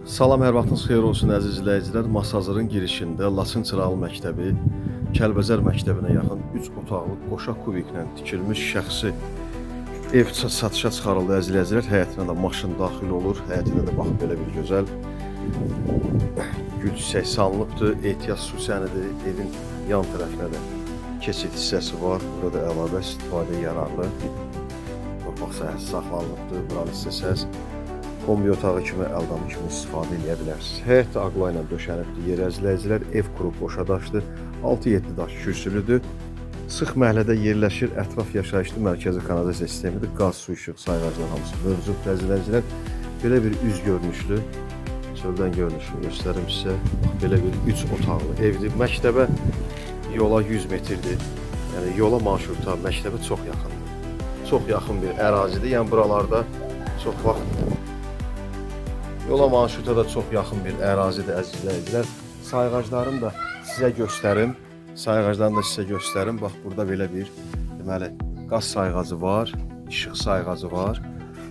Salam, hər vaxtınız xeyir olsun əziz izləyicilər. Masazırın girişində Laçın Çıraqlı Məktəbi, Kəlbəcər Məktəbinə yaxın 3 otaqlı qoşa kubiklə tikilmiş şəxsi ev satışa çıxarıldı əziz izləyicilər. Həyətinə də maşın daxil olur. Həyətinə də bax belə bir gözəl gül çiçək salınıbdır. Ehtiyat su sənidir. Evin yan tərəfinə də keçid hissəsi var. Burada əlavə istifadə yararlı torpaq sahəsi saxlanılıbdır. Buranı istəsəz kombi otağı kimi, əldamı kimi istifadə edə bilərsiniz. Həyət də aqla ilə döşənibdir. Yer əziləyicilər, ev quru qoşa daşdır. 6-7 daş kürsülüdür. Sıx məhəllədə yerləşir. Ətraf yaşayışlı mərkəzi kanalizasiya sistemidir. Qaz, su, işıq, sayğaclar hamısı mövcuddur əziləyicilər. Belə bir üz görünüşlü, çöldən görünüşünü göstərim sizə. Bax, belə bir 3 otaqlı evdir. Məktəbə yola 100 metrdir. Yəni yola marşruta, məktəbə çox yaxındır. Çox yaxın bir ərazidir. Yəni buralarda çox vaxt yola marşruta da çox yaxın bir ərazidir əziz izləyicilər. Sayğaclarını da sizə göstərim. Sayğaclarını da sizə göstərim. Bax burada belə bir deməli qaz sayğacı var, işıq sayğacı var,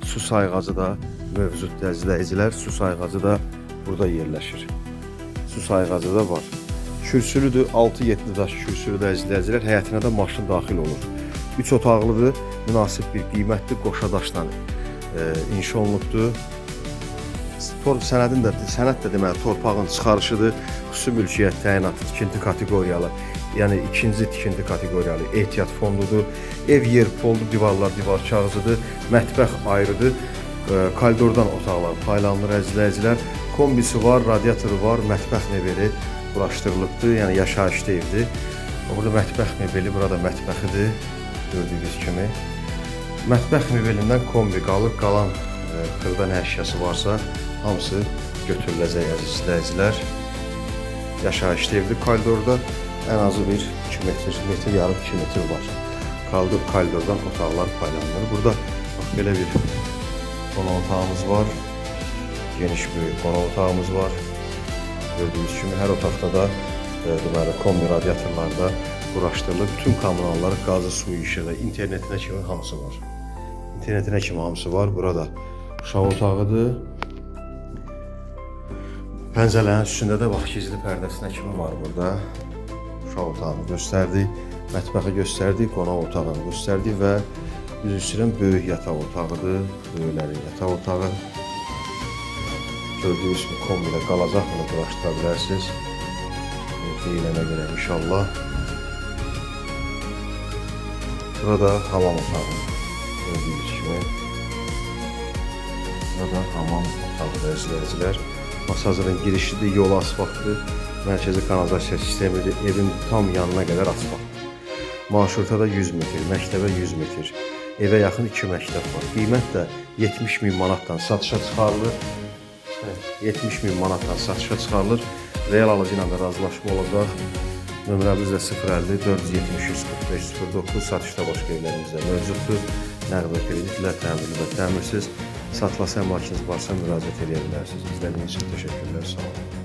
su sayğacı da mövcuddur əziz izləyicilər. Su sayğacı da burada yerləşir. Su sayğacı da var. Kürsülüdür, 6-7 daş kürsülüdür əziz izləyicilər. Həyətinə də maşın daxil olur. 3 otaqlıdır, münasib bir qiymətli qoşa daşla inşa olunubdur. Sənədin də sənəd də deməli torpağın çıxarışıdır. Xüsusi mülkiyyət təyinatı tikinti kateqoriyalı, yəni ikinci tikinti kateqoriyalı ehtiyat fondudur. Ev yer poldur, divarlar divar kağızıdır, mətbəx ayrıdır. Koridordan otaqlar paylanılır əziz izləyicilər. Kombisi var, radiatoru var, mətbəx mebeli quraşdırılıbdır. Yəni yaşayışlı evdir. Burada mətbəx mebeli, burada mətbəxidir gördüyünüz kimi. Mətbəx mebelindən kombi qalır, qalan xırda nə əşyası varsa hamısı götürüləcək əziz izləyicilər. Yaşayışlı evdir. Koridorda ən azı bir 2 metr, metr yarım 2 metr var. Koridordan otaqlar paylanılır. Burada bax belə bir qonaq otağımız var. Geniş böyük qonaq otağımız var. Gördüyünüz kimi hər otaqda da deməli kombi radiatorlar da quraşdırılıb. Bütün kommunallar, qazı, suyu, işığı, internetinə kimi hamısı var. İnternetinə kimi hamısı var. Burada uşaq otağıdır. Pəncərələrin üstündə də bax gizli pərdəsinə kimi var burada. Uşaq otağını göstərdik, mətbəxi göstərdik, qonaq otağını göstərdik və üzr istəyirəm böyük yataq otağıdır. Böyüklərin yataq otağı. Gördüyünüz kimi kombi də qalacaq, bunu quraşdıra bilərsiniz. Deyilənə görə inşallah. Burada hamam otağı. Gördüyünüz kimi. Burada hamam otağıdır əziz izləyicilər. Masazırın girişidir, yolu asfaltdır. Mərkəzi kanalizasiya sistemidir. Evin tam yanına qədər asfalt. Marşruta da 100 metr, məktəbə 100 metr. Evə yaxın 2 məktəb var. Qiymət də 70 min manatdan satışa çıxarılır. Evet, 70 min manatdan satışa çıxarılır. Real alıcı ilə də razılaşma olacaq. Nömrəmiz də 050 470 145 09 satışda başqa evlərimiz də mövcuddur. Nəqd və kreditlə, təmirli və təmirsiz. Satılası əmlakınız varsa müraciət edə bilərsiniz. İzlədiyiniz üçün təşəkkürlər. Sağ olun.